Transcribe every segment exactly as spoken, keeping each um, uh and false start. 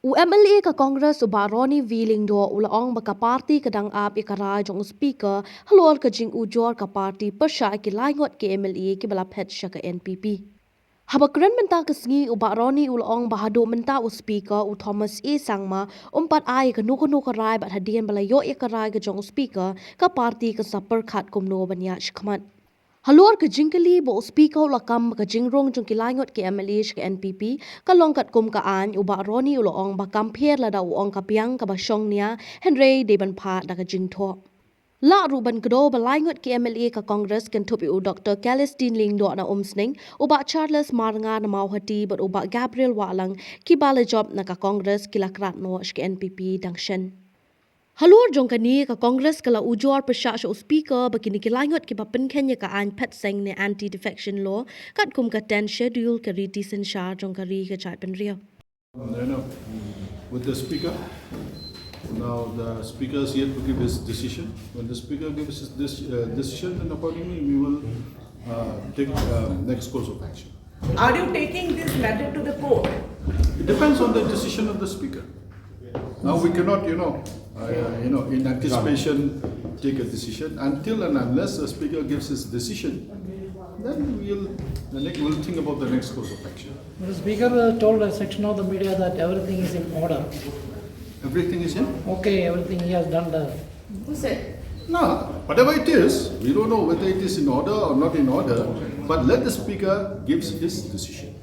U M L A ka Congress u Bah Ronnie V Lyngdoh u la ong ba ka party ka dang ap ïa ka rai jong u Speaker halor ka jingujor ka party pyrshah ïa ki laingut ki M L A kiba la phet sha ka N P P. Haba kren mynta ka sngi, u Bah Ronnie u la ong ba haduh mynta u Speaker u Thomas A Sangma um pat ai ïa kano kano ka rai bad hadien ba la ïoh ïa ka rai ka jong u Speaker, ka party kan sa pyrkhat kumno ban ïaid shakhmat. Halor ka jingkylli ba u Speaker u la kam ba ka jingrung jong ki laingut ki M L A sha ka N P P ka long katkum ka aiñ, u Bah Ronnie u la ong ba kam pher lada u ong ka biang kaba shong nia, hynrei dei ban phah da ka jingthoh. Lah ruh ban kdew ba laingut ki M L A ka Congress kynthup ïa u Doctor Celestine Lyngdoh na Umsning, u Bah Charles Marngar na Mawhati bad u Bah Gabriel Wahlang kiba la jop na ka Congress ki la krad noh sha ka N P P dang shen. Halor jong kane, ka Congress ka la ujor pyrshah sha u Speaker ba kine ki laingut kiba pynkheiñ ïa ka aiñ phet seng ne Anti Defection Law katkum ka tenth Schedule ka riti synshar jong ka ri ka jaitbynriew. No, no. With the speaker, now the speaker is yet to give his decision. When the speaker gives his dec- uh, decision, then accordingly we will uh, take uh, next course of action. Are you taking this matter to the court? It depends on the decision of the speaker. Now we cannot, you know, uh, you know, in anticipation, take a decision until and unless the speaker gives his decision. Then we'll, the next, we'll think about the next course of action. The speaker uh, told a section of the media that everything is in order. Everything is in? Okay, everything he has done the. Who said? No, whatever it is, we don't know whether it is in order or not in order, but let the speaker gives his decision.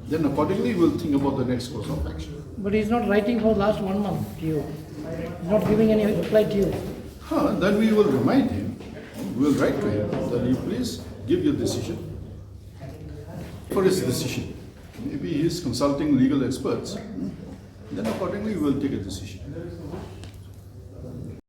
Then accordingly, we'll think about the next course of action. But he's not writing for last one month to you. He's not giving any reply to you. Huh, then we will remind him, we will write to him that you please give your decision for his decision. Maybe he is consulting legal experts. Then accordingly, we will take a decision.